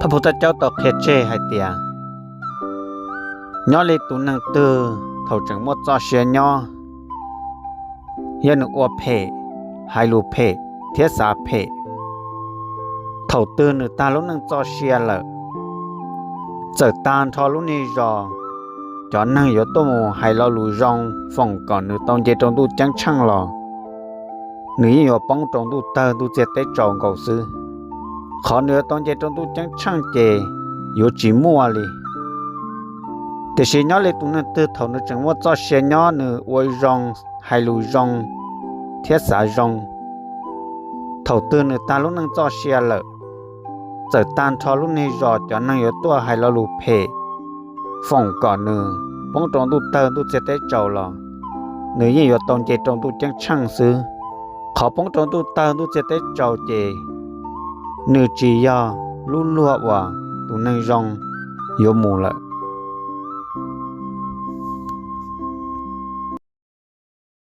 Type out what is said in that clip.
Phaj Phuv Thaj Caub tau qhia tseg hais tias, nyob li tus neeg twg thaum tseem muaj txoj sia nyob, yog nws ua phem, hais lus phem thiab xav phem, thaum twg nws tag lub neej txoj sia lawm, txawm tag nrho lub niag zos, cov neeg yuav tuaj mus hais lo lus zoo foom kom nws tau nce rau ntuj ceeb tsheej los nws yeej yuav poob rau ntuj tawg ntuj txiag teb tsaus nkaus xwb. Qhov nws yuav tau nce rau ntuj ceeb tsheej ces yuav tsis muaj li. Tiam sis nyob li tus neeg twg thaum nws tseem muaj txoj sia nyob nws ua zoo, hais lus zoo thiab xav zoo, thaum twg nws tag lub neej txoj sia lawm, txawm tag nrho lub niag zos cov neeg yuav tuaj hais lo lus phem foom kom nws poob rau ntuj tawg ntuj txiag teb tsaus los nws yeej yuav tau nce rau ntuj ceeb tsheej xwb. Qhov poob rau ntuj tawg ntuj txiag teb tsaus ces nws tsis yog lub luag uas tus neeg zoo yuav mus lawm.